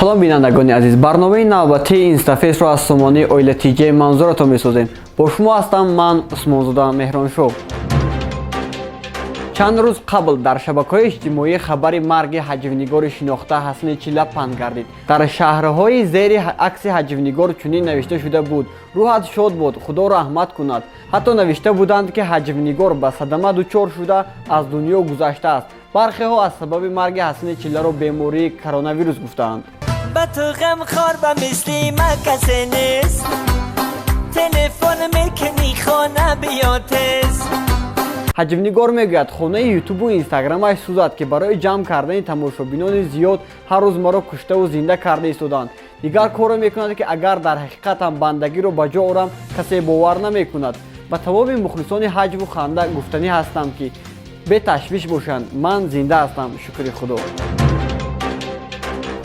Салом, бинандагони азиз. Барномаи навбатии Инстафестро аз сомонаи Оила ТЖ манзуратон месозем. Бо шумо ҳастам ман, Усмонзода Меҳроншоҳ. Чанд рӯз қабл дар шабакаҳои иҷтимоӣ хабари марги ҳаҷвнигори шинохта Ҳасани Чилла паҳн гардид. Дар шарҳҳои зери акси ҳаҷвнигор чунин навишта шуда буд: «Рӯҳат шод бод, Худо раҳмат кунад». Ҳатто навишта буданд, ки ҳаҷвнигор ба садама дучор шуда, аз дунё гузаштааст. Бархеҳо аз сабаби марги Ҳасани Чилларо бемории коронавирус гуфтаанд. Ба ту ғамхор ба мисли ма касе нест. Телефон мекунӣ, хона биё тез. Ҳаҷвнигор мегӯяд, хонаи Ютубу Инстаграмаш сӯзад, ки барои ҷамъ кардани тамошобинони зиёд ҳар рӯз маро куштаву зинда карда истоданд. Дигар корро мекунад, ки агар дар ҳақиқатам бандагиро ба ҷо орам, касе бовар намекунад. Ба тамоми мухлисони ҳаҷву ханда гуфтанӣ ҳастам, ки беташвиш бошанд, ман зинда ҳастам, шукри Худо.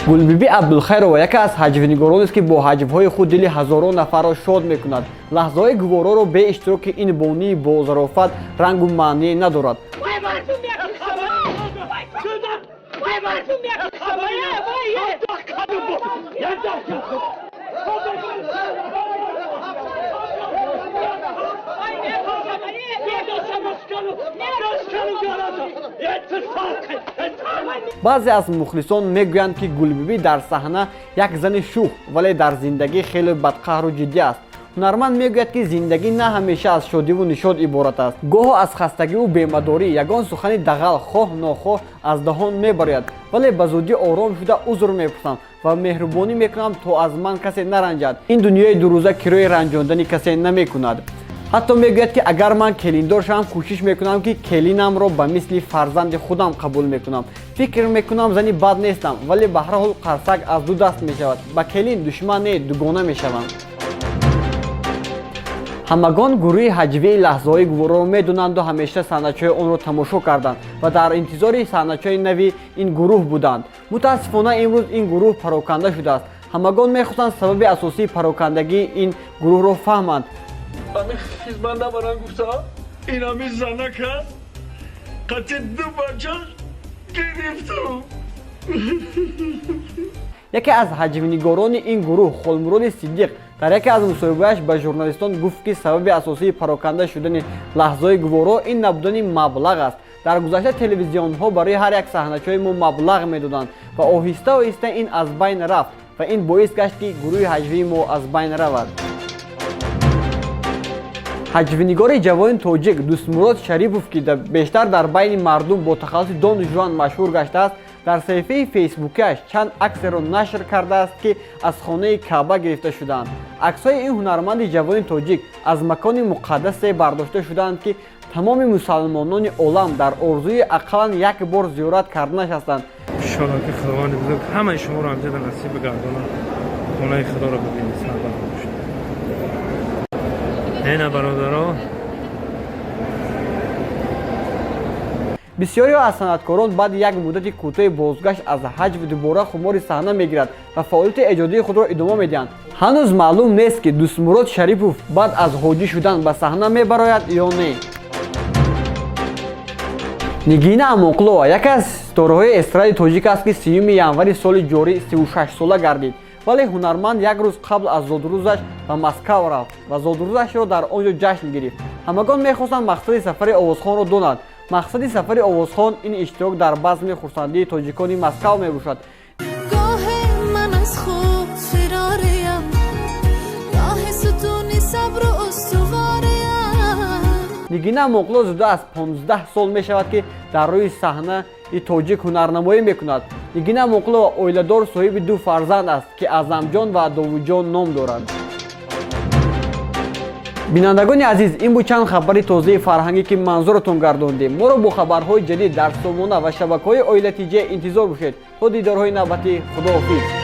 Гулбибӣ Абдулхайрова яке аз ҳаҷвнигоронест, ки бо ҳаҷвҳои худ дили ҳазорон нафарро шод мекунад. Лаҳзаҳои гувороро бе иштироки ин бонуи бозарофат рангу маъние надорад. Вай мардум, яки хабар! Вай мардум, яки хабар! Вай! Баъзе аз мухлисон мегӯянд, ки Гулбибӣ дар саҳна як зани шӯх, вале дар зиндагӣ хеле бадқаҳру ҷиддӣ аст. Ҳунарманд мегӯяд, ки зиндагӣ на ҳамеша аз шодиву нишод иборат аст. Гоҳо аз хастагиву бемадорӣ ягон сухани дағал хоҳ нохоҳ аз даҳон мебарояд, вале ба зудӣ ором шуда, узр мепурсам ва меҳрубонӣ мекунам, то аз ман касе наранҷад. Ин дунёи дурӯза кирои ранҷондани касе намекунад. Ҳатто мегӯяд, ки агар ман келиндор шавам, кӯшиш мекунам, ки келинамро ба мисли фарзанди худам қабул мекунам. Фикр мекунам, зани бад нестам, вале ба ҳар ҳол қарсак аз ду даст мешавад. Ба келин душман не, дугона мешавам. Ҳамагон гурӯҳи ҳаҷвии Лаҳзаҳои гувороро медонанду ҳамеша саҳначаҳои онро тамошо карданд ва дар интизори саҳначаҳои нави ин гурӯҳ буданд. Мутаассифона, имрӯз ин гурӯҳ пароканда шудааст. Ҳамагон мехостанд сабаби асосии парокандагии ин гурӯҳро фаҳманд. Ами хизмат набаран гуфта, инами занака қати ду бача гирифтум. Яке аз ҳаҷвнигорони ин гурӯҳ, Холмуроди Сиддиқ, дар яке аз мусоҳибааш ба журналистон гуфт, ки сабаби асосии пароканда шудани Лаҳзаҳои гуворо ин набудани маблағ аст. Дар гузашта телевизионҳо барои ҳар як саҳначаҳои мо маблағ медоданд ва оҳиста оҳиста ин аз байн рафт ва ин боис гашт, ки гурӯҳи ҳаҷвии мо аз байн равад. Ҳаҷвнигори ҷавони тоҷик Дӯстмурод Шарипов, ки бештар дар байни мардум бо тахаллуси Дон Жуан машҳур гаштааст, дар саҳифаи фейсбукиаш чанд аксеро нашр кардааст, ки аз хонаи Каъба гирифта шудаанд. Аксҳои ин ҳунарманди ҷавони тоҷик аз макони муқаддасе бардошта шудаанд, ки тамоми мусалмонони олам дар орзуи ақаллан як бор зиёрат карданаш ҳастанд. Иншоалло, ки Худованди бузург ҳамаи шуморо ҳамҷода насиб бигардонад, хонаи Худоро бибинед, сарбаланд бошед. Ена, бародаро. Бисёриҳо аз санъаткорон баъди як муддати кӯтоҳи бозгашт аз ҳаҷв дубора хумори саҳна мегирад ва фаъолияти эҷодии худро идома медиҳанд. Ҳанӯз маълум нест, ки Дӯстмурод Шарипов баъд аз ҳоҷӣ шудан ба саҳна мебарояд ё не. Нигина Амонқулова яке аз ситораҳои эстради тоҷик аст, ки 30 январи соли ҷорӣ 36-сола гардид, вале ҳунарманд як рӯз қабл аз зодрӯзаш ба Москав рафт ва зодрӯзашро дар он ҷо ҷашн гирифт. Ҳамагон мехостанд мақсади сафари овозхонро донанд. Мақсади сафари овозхон ин иштирок дар базми хурсандии тоҷикони Москав мебошад. Гоҳе ман аз худ фирорем, гоҳе сутуни сабру устуворем. Нигина Амонқулова зиёда аз 15 сол мешавад, ки дар рӯи саҳнаи тоҷик ҳунарнамоӣ мекунад. Нигина Амонқулова оиладор, соҳиби ду фарзанд аст, ки Аъзамҷон ва Довудҷон ном доранд. Бинандагони азиз, ин буд чанд хабари тозаи фарҳангӣ, ки манзуратон гардондем. Моро бо хабарҳои ҷадид дар сомона ва шабакаҳои Оила ТЖ интизор бошед. То дидорҳои навбатӣ, худоҳофиз.